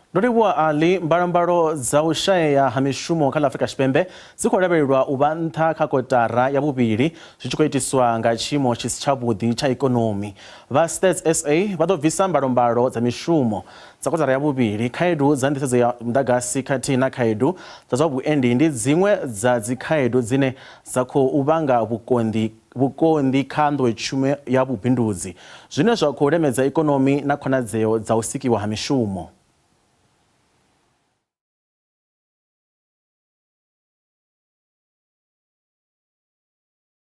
[SPEAKER 4] Ndo livhuwa Ali. Mbalombalo dza u shaea ha mishumo kha ḽa Afrika Tshipembe dzi khou lavhelelwa u vha nṱha kha kotara ya vhuvhili zwi tshi khou itiswa nga tshiimo tshi si tshavhuḓi tsha ikonomi. Vha Stats SA vha ḓo bvisa mbalombalo dza mishumo dza kotara ya vhuvhili. Khaedu dza nḓisedzo ya muḓagasi khathihi na khaedu dza zwa vhuendi ndi dziṅwe dza dzikhaedu dzine dza khou vhanga vhukonḓi vhukonḓi kha nḓowetshumo ya vhubindudzi, zwine zwa khou lemedza ikonomi na khonadzeo dza u sikiwa ha mishumo.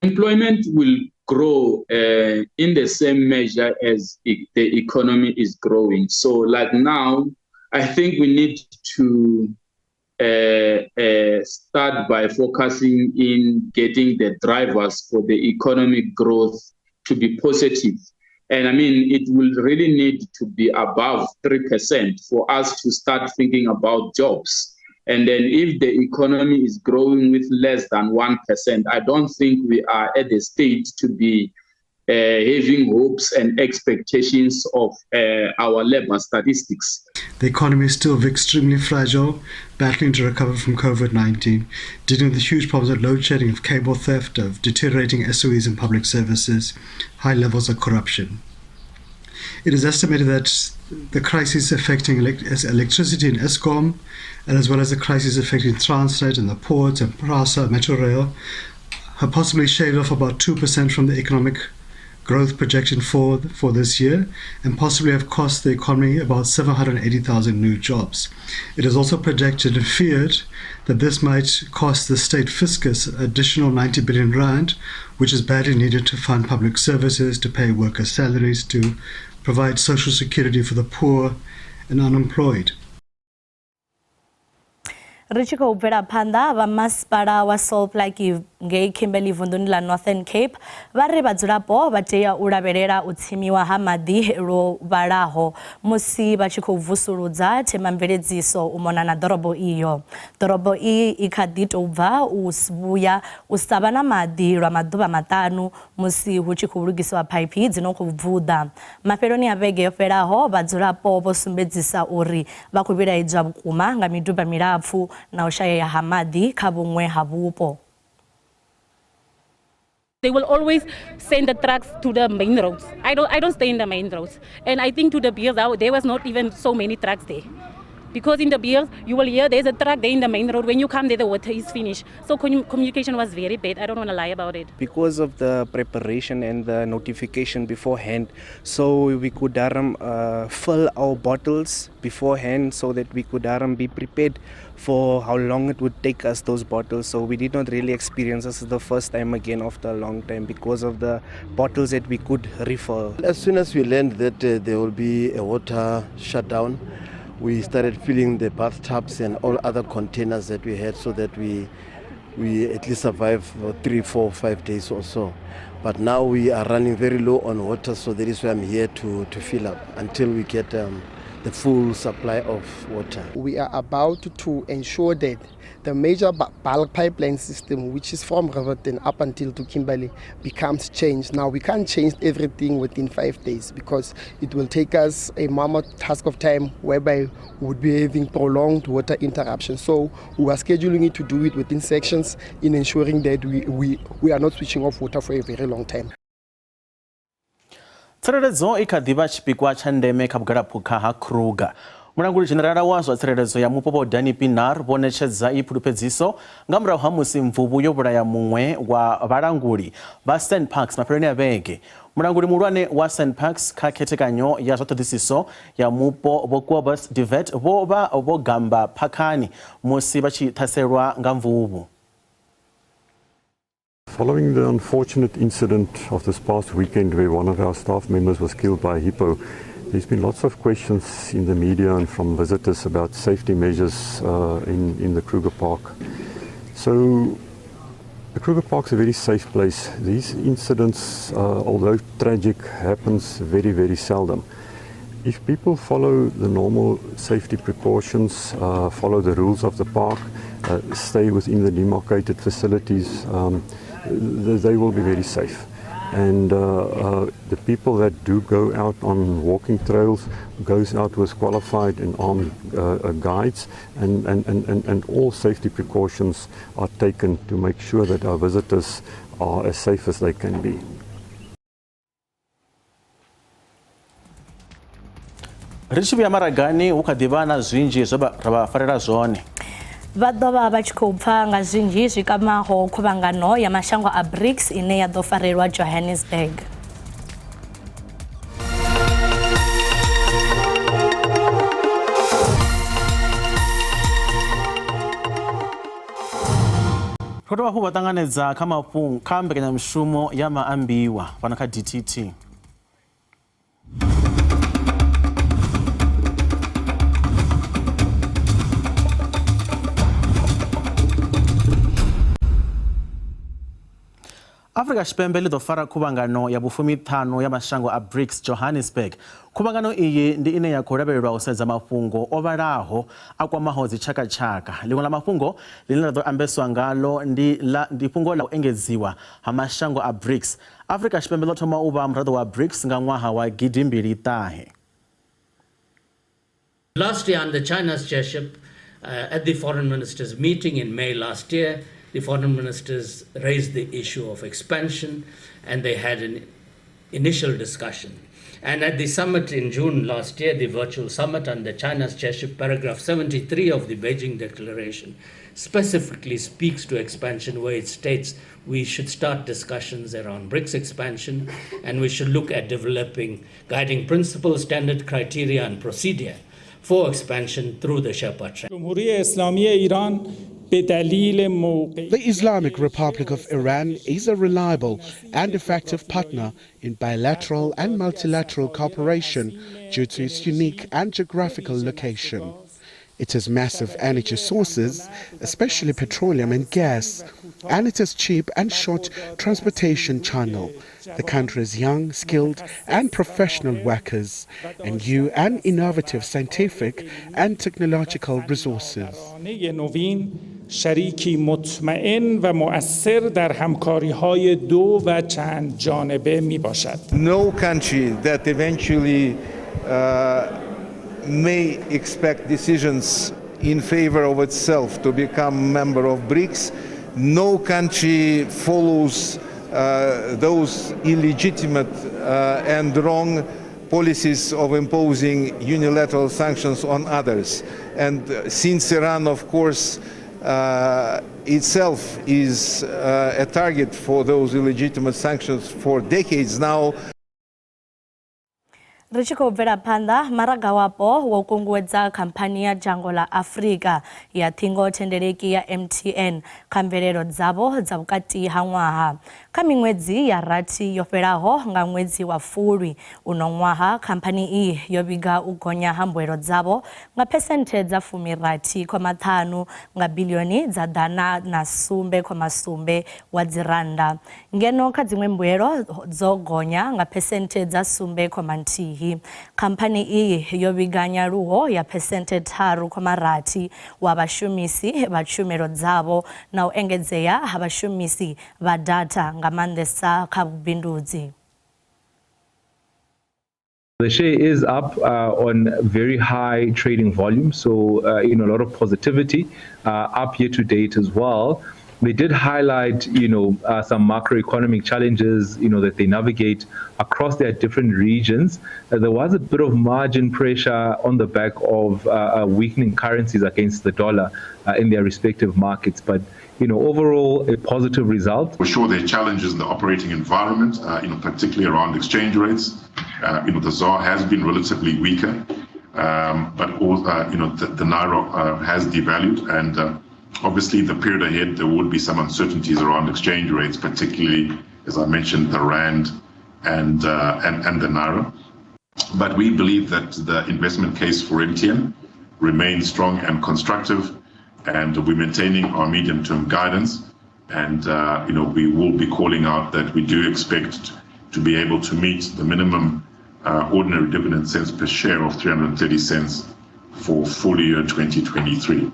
[SPEAKER 13] Employment will grow in the same measure as the economy is growing. So like now, I think we need to start by focusing in getting the drivers for the economic growth to be positive. And I mean, it will really need to be above 3% for us to start thinking about jobs. And then if the economy is growing with less than 1%, I don't think we are at the stage to be having hopes and expectations of our labor statistics.
[SPEAKER 14] The economy is still extremely fragile, battling to recover from COVID-19, dealing with the huge problems of load shedding, of cable theft, of deteriorating SOEs and public services, high levels of corruption. It is estimated that the crisis affecting electricity in Eskom, and as well as the crisis affecting Transnet and the ports and PRASA, Metro Rail, have possibly shaved off about 2% from the economic growth projection for this year, and possibly have cost the economy about 780,000 new jobs. It is also projected and feared that this might cost the state fiscus additional 90 billion rand, which is badly needed to fund public services, to pay workers' salaries, to provide social security for the poor and unemployed.
[SPEAKER 1] Ri tshi khou bvela phanḓa, vha masipala wa Sol Plaatje ngei Kimberley vunḓuni ḽa Northern Cape vha ri vhadzulapo vha tea u lavhelela u tsimiwa ha maḓi lwo vhalaho musi vha tshi khou vusuludza themamveledziso u mona na ḓorobo iyo. Ḓorobo iyi i kha ḓi tou bva u vhuya u sa vha na maḓi lwa maḓuvha maṱanu musi hu tshi khou lugisiwa phaiphi dzi no khou bvuḓa. Mafheloni a vhege yo fhelaho, vhadzulapo vho sumbedzisa uri vha khou vhilaedzwa vhukuma nga miduba milapfu na u shayea ha maḓi kha vhuṅwe ha vhupo.
[SPEAKER 15] They will always send the trucks to the main roads. I don't stay in the main roads. And I think to the Beers, there was not even so many trucks there. Because in the Beers, you will hear there's a truck there in the main road. When you come there, the water is finished. So communication was very bad. I don't want to lie about it.
[SPEAKER 16] Because of the preparation and the notification beforehand, so we could fill our bottles beforehand so that we could be prepared for how long it would take us those bottles. So we did not really experience this the first time again after a long time because of the bottles that we could refill.
[SPEAKER 17] As soon as we learned that there will be a water shutdown, we started filling the bathtubs and all other containers that we had so that we at least survive for 3, 4, 5 days or so. But now we are running very low on water, so that is why I'm here to fill up until we get the full supply of water.
[SPEAKER 18] We are about to ensure that the major bulk pipeline system, which is from Riverton up until to Kimberley, becomes changed. Now, we can't change everything within 5 days because it will take us a mammoth task of time whereby we would be having prolonged water interruption. So we are scheduling it to do it within sections in ensuring that we are not switching off water for a very long time.
[SPEAKER 4] Tsireledzo i kha ḓi vha tshipikwa tsha ndeme kha vhugalaphukha ha Kruger. Mulanguli dzhenerala wa zwa tsireledzo ya mupo Vho Dani Pienaar vho ṋetshedza iyi phulufhedziso nga murahu ha musi mvuvhu yo vhulaya muṅwe wa vhalanguli vha SANParks mafheloni a vhege. Mulanguli muhulwane wa SANParks kha khethekanyo ya zwa ṱhoḓisiso ya mupo Vho Cobus de Wet vho vha vho gamba phakhani musi vha tshi ṱhaselwa nga mvuvhu.
[SPEAKER 19] Following the unfortunate incident of this past weekend where one of our staff members was killed by a hippo, there's been lots of questions in the media and from visitors about safety measures in the Kruger Park. So the Kruger Park's a very safe place. These incidents, although tragic, happens very, very seldom. If people follow the normal safety precautions, follow the rules of the park, stay within the demarcated facilities, they will be very safe. And the people that do go out on walking trails goes out with qualified and armed guides, and all safety precautions are taken to make sure that our visitors are as safe as they can be.
[SPEAKER 4] Ri tshi vhuya maragani hu kha ḓi vha na zwinzhi zwe ra vha farela zwone.
[SPEAKER 1] Vha ḓo vha vha tshi khou pfa nga zwinzhi zwi kwamaho khuvhangano ya mashango a BRICS ine ya ḓo farelwa Johannesburg.
[SPEAKER 4] Ro dovha hafhu vha ṱanganedza kha mafhungo kha mbekanyamushumo ya maambiwa fhano kha DTT. Afrika Tshipembe ḽi ḓo fara khuvhangano ya vhufumiṱhanu ya mashango a BRICS Johannesburg. Khuvhangano iyi ndi ine ya khou lavhelelwa u sedza mafhungo o vhalaho a kwamaho dzitshakatshaka. Ḽiṅwe ḽa mafhungo ḽine ḽa ḓo ambeswa ngaḽo ndi ḽa ndi fhungo ḽa u engedziwa ha mashango a BRICS. Afrika Tshipembe ḽo thoma u vha muraḓo wa BRICS nga ṅwaha wa gidimbili ṱahe.
[SPEAKER 5] Last year, under China's chairship, at the foreign ministers meeting in May last year, the foreign ministers raised the issue of expansion and they had an initial discussion. And at the summit in June last year, the virtual summit under China's chairship, paragraph 73 of the Beijing Declaration specifically speaks to expansion, where it states we should start discussions around BRICS expansion and we should look at developing guiding principles, standard criteria, and procedure for expansion through the Sherpa track.
[SPEAKER 20] The Islamic Republic of Iran is a reliable and effective partner in bilateral and multilateral cooperation due to its unique and geographical location. It has massive energy sources, especially petroleum and gas, and it has cheap and short transportation channel. The country has young, skilled and professional workers, and new and innovative scientific and technological resources.
[SPEAKER 8] شریکی مطمئن و مؤثر در همکاری های دو و چند جانبه می باشد.
[SPEAKER 21] No country that eventually may expect decisions in favor of itself to become member of BRICS. No country follows those illegitimate and wrong policies of imposing unilateral sanctions on others. And since Iran, of course, itself is a target for those illegitimate sanctions for decades now.
[SPEAKER 1] Ri tshi khou bvela phanḓa, maraga wapo wo kunguwedza khamphani ya dzhango ḽa Afrika ya ṱhingothendeleki ya MTN kha mvelelo dzavho dza vhukati ha ṅwaha. Kha miṅwedzi ya rathi yo fhelaho nga ṅwedzi wa Fulwi uno ṅwaha, khamphani iyi yo vhiga u gonya ha mbuelo dzavho nga phesenthe dza 60.5 nga biḽioni dza 107.7 wa dzirannda. Ngeno kha dziṅwe mbuelo dzo gonya nga phesenthe dza 7.1. Khamphani iyi yo vhiga nyaluwo ya phesenthe 3.6 wa vhashumisi vha tshumelo dzavho na u engedzea ha vhashumisi vha data nga maanḓesa kha vhubindudzi.
[SPEAKER 22] The share is up on very high trading volume, so a lot of positivity, up year to date as well. They did highlight, some macroeconomic challenges, that they navigate across their different regions. There was a bit of margin pressure on the back of weakening currencies against the dollar in their respective markets. But, overall, a positive result.
[SPEAKER 23] For sure, there are challenges in the operating environment, particularly around exchange rates. The ZAR has been relatively weaker, but all, the Naira has devalued, and obviously, the period ahead, there would be some uncertainties around exchange rates, particularly, as I mentioned, the Rand and the Naira. But we believe that the investment case for MTN remains strong and constructive, and we're maintaining our medium-term guidance. And, we will be calling out that we do expect to be able to meet the minimum ordinary dividend cents per share of 330 cents for full year 2023.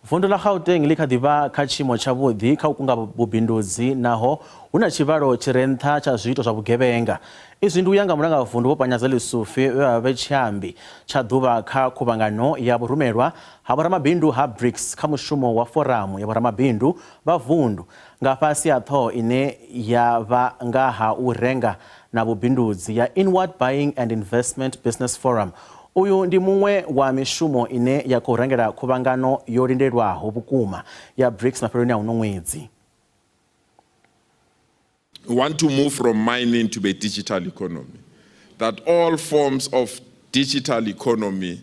[SPEAKER 4] Vundu ḽa Gauteng ḽi kha ḓi vha kha tshiimo tshavhuḓi kha u kunga vhubindudzi naho hu na tshivhalo tshi re nṱha tsha zwiito zwa vhugevhenga. Izwi ndi u ya nga mulanga vundu Vho Panyaza Lesufi vhe vha vhe tshiambi tsha ḓuvha kha khuvhangano ya vhurumelwa ha vhoramabindu ha BRICS kha mushumo wa foramu ya vhoramabindu vha vundu nga fhasi ha ṱhoho ine ya vha nga ha u renga na vhubindudzi ya Inward Buying and Investment Business Forum. Uyu ndi muṅwe wa mishumo ine ya khou rangela khuvhangano yo lindelwaho vhukuma ya BRICS mafheloni a uno ṅwedzi.
[SPEAKER 24] We want to move from mining to a digital economy. That all forms of digital economy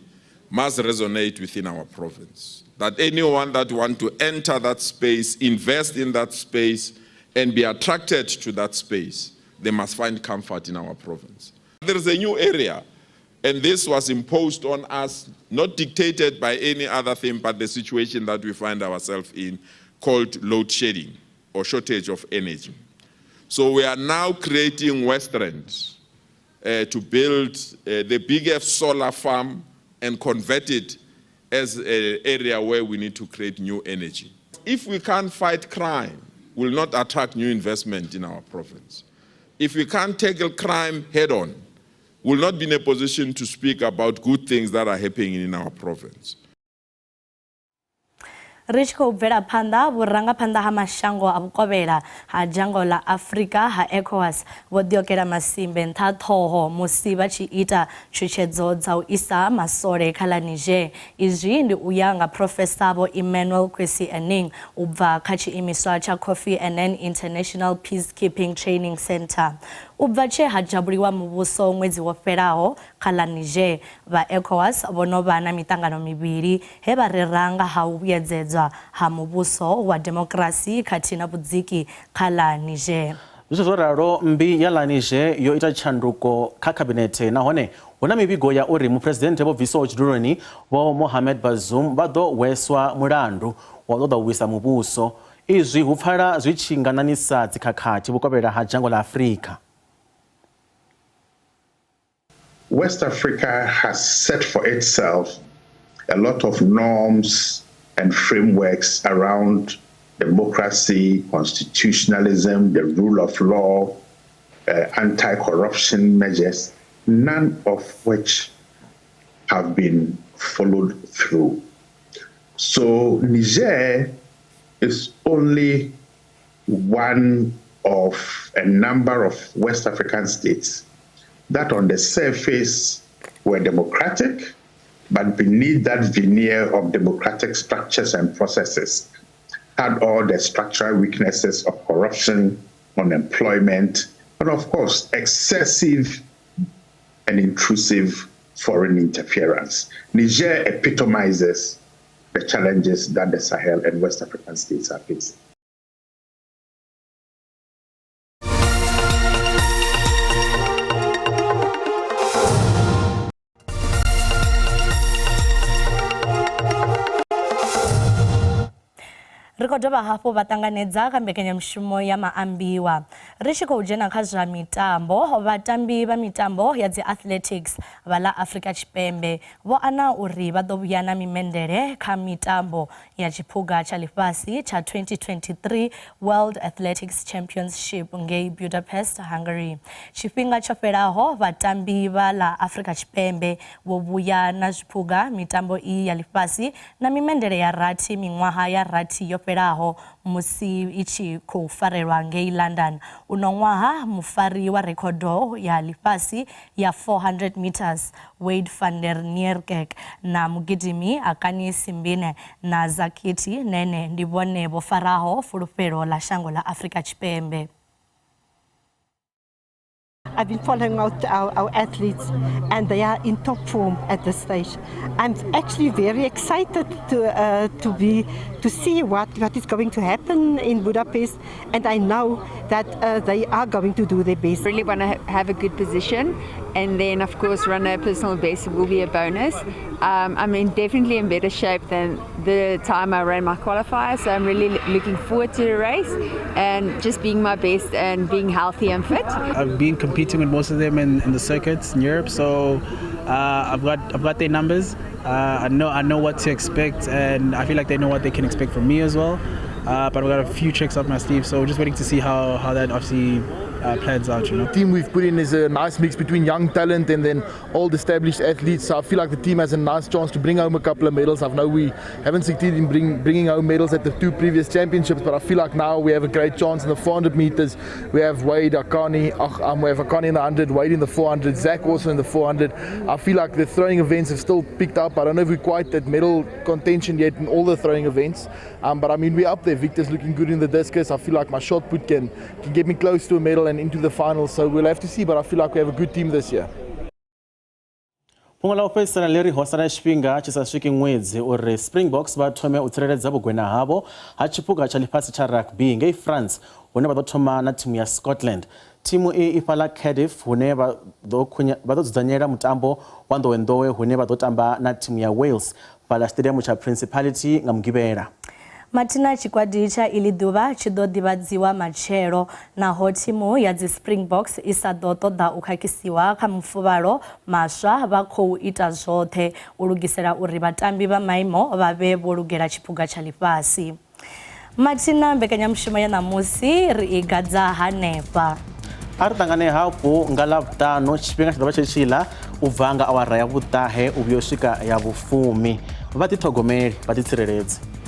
[SPEAKER 24] must resonate within our province. That anyone that wants to enter that space, invest in that space, and be attracted to that space, they must find comfort in our province. There is a new area, and this was imposed on us, not dictated by any other thing but the situation that we find ourselves in, called load shedding. or shortage of energy. So we are now creating Westrand to build the biggest solar farm and convert it as an area where we need to create new energy. If we can't fight crime, we'll not attract new investment in our province. If we can't tackle crime head on, we'll not be in a position to speak about good things that are happening in our province.
[SPEAKER 1] Ri tshi khou bvela phanḓa, vhurangaphanḓa ha mashango a vhukovhela ha dzhango ḽa Afrika ha ECOWAS vho ḓiokela masimbe nṱha ha ṱhoho musi vha tshi ita tshutshedzo dza u isa masole kha ḽa Niger. Izwi ndi u ya nga Phrofesa Vho Emmanuel Kwesi Aning u bva kha tshiimiswa tsha Kofi Annan International Peacekeeping Training Centre. U bva tshe ha dzhavhuliwa muvhuso ṅwedzi wo fhelaho kha ḽa Niger, vha ECOWAS vho no vha na miṱangano mivhili he vha rera nga ha u vhuyedzedzwa ha muvhuso wa demokirasi khathihi na vhudziki kha ḽa Niger.
[SPEAKER 4] Zwi zwo ralo, mmbi ya ḽa Niger yo ita tshanduko kha khabinethe nahone hu na mivhigo ya uri muphuresidennde vho bviswaho tshiduloni Vho Mohamed Bazoum vha ḓo hweswa mulandu wa u ṱoḓa u wisa muvhuso. Izwi hu pfala zwi tshi nga ṋaṋisa dzikhakhathi vhukovhela ha dzhango ḽa Afrika.
[SPEAKER 2] West Africa has set for itself a lot of norms and frameworks around democracy, constitutionalism, the rule of law, anti-corruption measures, none of which have been followed through. So Niger is only one of a number of West African states that on the surface were democratic, but beneath that veneer of democratic structures and processes had all the structural weaknesses of corruption, unemployment, and of course, excessive and intrusive foreign interference. Niger epitomizes the challenges that the Sahel and West African states are facing.
[SPEAKER 1] Ri khou dovha hafhu vha ṱanganedza kha mbekanyamushumo ya maambiwa. Ri tshi khou dzhena kha zwa mitambo, vhatambi vha mitambo ya dzi athletics vha ḽa Afrika Tshipembe vho ana uri vha ḓo vhuya na mimendele kha mitambo ya Tshiphuga tsha Ḽifhasi tsha 2023 World Athletics Championship ngei Budapest, Hungary. Tshifhinga tsho fhelaho, vhatambi vha ḽa Afrika Tshipembe vho vhuya na zwiphuga mitambo iyi ya ḽifhasi na mimendele ya rathi miṅwaha ya rathi yo fhelaho musi i tshi khou farelwa ngei London. Uno ṅwaha, mufari wa rekhodo ya ḽifhasi ya 400 metres Wayde van der Niekerk na mugidimi Akani Simbine na Zakithi Nene ndi vhone vho faraho fulufhelo ḽa shango ḽa Afrika Tshipembe.
[SPEAKER 3] I've been following out our athletes and they are in top form at this stage. I'm actually very excited to see what is going to happen in Budapest, and I know that they are going to do their best.
[SPEAKER 6] Really want to have a good position, and then of course run a personal best will be a bonus. I'm definitely in better shape than the time I ran my qualifier, so I'm really looking forward to the race and just being my best and being healthy and fit.
[SPEAKER 7] I've been competing with most of them in the circuits in Europe, so I've got their numbers. I know what to expect, and I feel like they know what they can expect from me as well. But I've got a few tricks up my sleeve, so we're just waiting to see how that obviously plans out.
[SPEAKER 9] The team we've put in is a nice mix between young talent and then old established athletes. So I feel like the team has a nice chance to bring home a couple of medals. I know we haven't succeeded in bringing home medals at the two previous championships, but I feel like now we have a great chance in the 400 meters. We have Wayde, Akani, we have Akani in the 100, Wayde in the 400, Zach also in the 400. I feel like the throwing events have still picked up. I don't know if we're quite at medal contention yet in all the throwing events, but we're up there. Victor's looking good in the discus. I feel like my shot put can get me close to a medal and into the final, so we'll have to see, but I feel like we have a good team this year.
[SPEAKER 4] Fhungo ḽa u fhedzisela ḽi ri ho sala tshifhinga tshi sa swiki ṅwedzi uri Springboks vha thome u tsireledza vhugwena havho ha tshiphuga tsha ḽifhasi tsha rugby ngei France, hune vha ḓo thoma na thimu ya Scotland. Thimu iyi i fhaḽa Cardiff, hune vha ḓo dzudzanyela mutambo wa nḓowenḓowe hune vha ḓo tamba na thimu ya Wales fhaḽa stadium tsha Principality nga Mugivhela.
[SPEAKER 1] Mathina tshikwadi tsha iḽi ḓuvha tshi ḓo ḓivhadziwa matshelo. Naho thimu ya dzi Springboks i sa ḓo ṱoḓa u khakhisiwa kha mafuvhalo maswa, vha khou ita zwoṱhe u lugisela uri vhatambi vha maimo vha vhe vho lugela Tshiphuga tsha Ḽifhasi. Mathina mbekanyamushumo ya ṋamusi ri i gadza hanefha.
[SPEAKER 4] A ri ṱangane hafhu nga Ḽavhuṱanu tshifhinga tshi ḓo vha tshetshila u bva nga awara ya vhuṱahe u vhuya u swika ya vhufumi. Vha ḓiṱhogomele, vha ḓitsireledze.